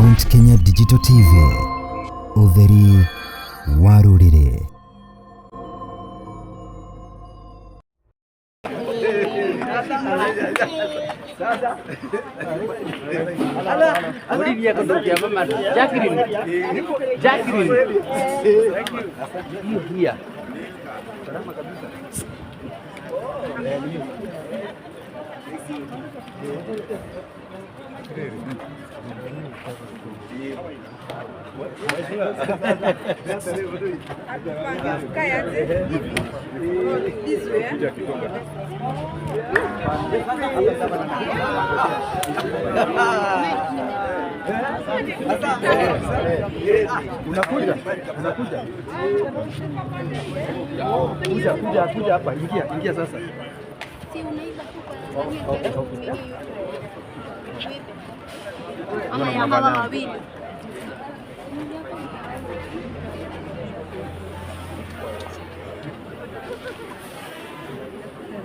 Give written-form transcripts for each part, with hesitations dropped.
Mount Kenya Digital TV, ũtheri wa rũrĩrĩ. Jacqueline, Jacqueline, you here? Unakuja, unakuja. Kuja, kuja, kuja hapa. Ingia, ingia sasa. Si unaiba tu kwa nani? Ama ya hawa wawili.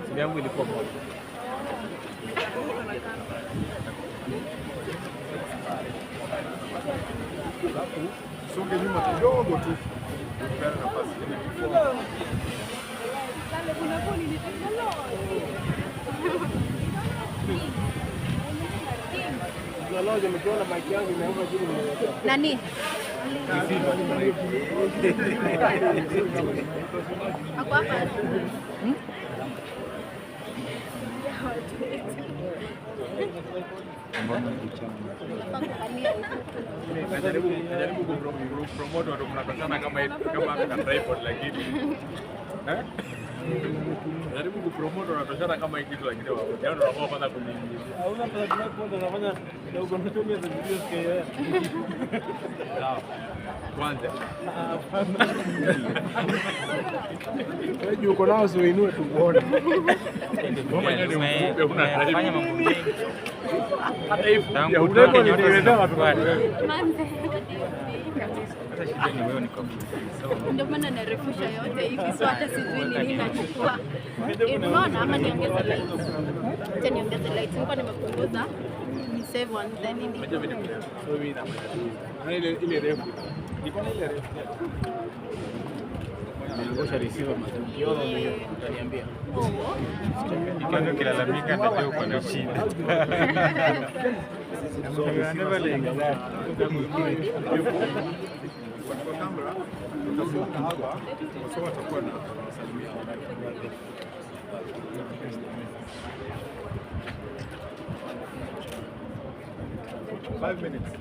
Simu yangu ilikuwa moja. Songe nyuma kidogo tu. Upeane nafasi. Nani? Ako hapa. Najaribu kupromote watu mnakosana kama kama na tripod lakini. Eh? Najaribu kupromote wanatoshana kama hii kitu lakini wao ndio wanakuwa kwanza kuniingizia. Hauna pesa kwanza unafanya na uko unatumia za video sikia. Sawa. Kwanza. Wewe juu uko nao uinue tu uone. Wewe mwenyewe ni mfupi huna Fanya mambo mengi. Hata hii fupi Tangu hutaki utoke nyota nitengenezewa tu. Manze. Hata shida ni wewe ni kwa mfupi. Ndio maana narefusha yote hivi, so hata sijui ni nini nachukua. Unaona, ama niongeze light. Acha niongeze light. Nilikuwa nimepunguza ni save one then nini. Unajua mimi ni mrefu. So mimi nafanya tu. Na ile refu. Niko na ile refu. Niangusha receiver matukio utaniambia. Ikiwa ukilalamika nitajua uko na shida. You are never like that. Kwa kamera utafunga hapa kwa sababu atakuwa na anawasalimia. 5 minutes.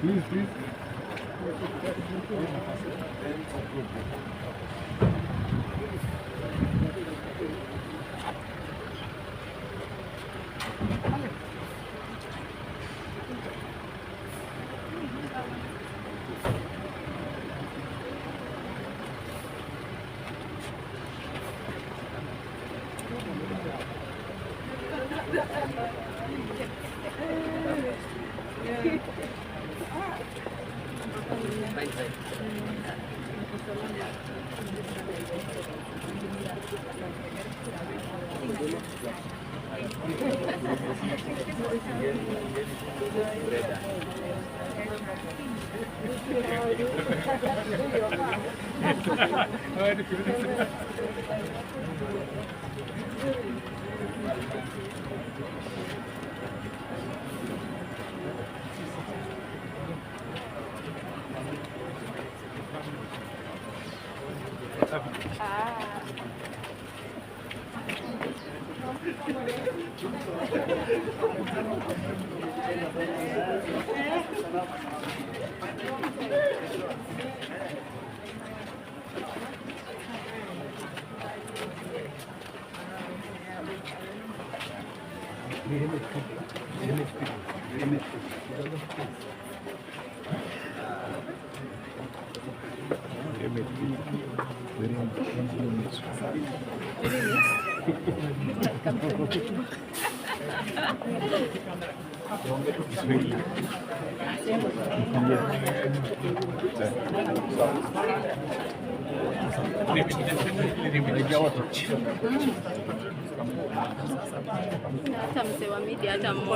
Please, please. Ah. Na hata mzee wa media hata mmoja.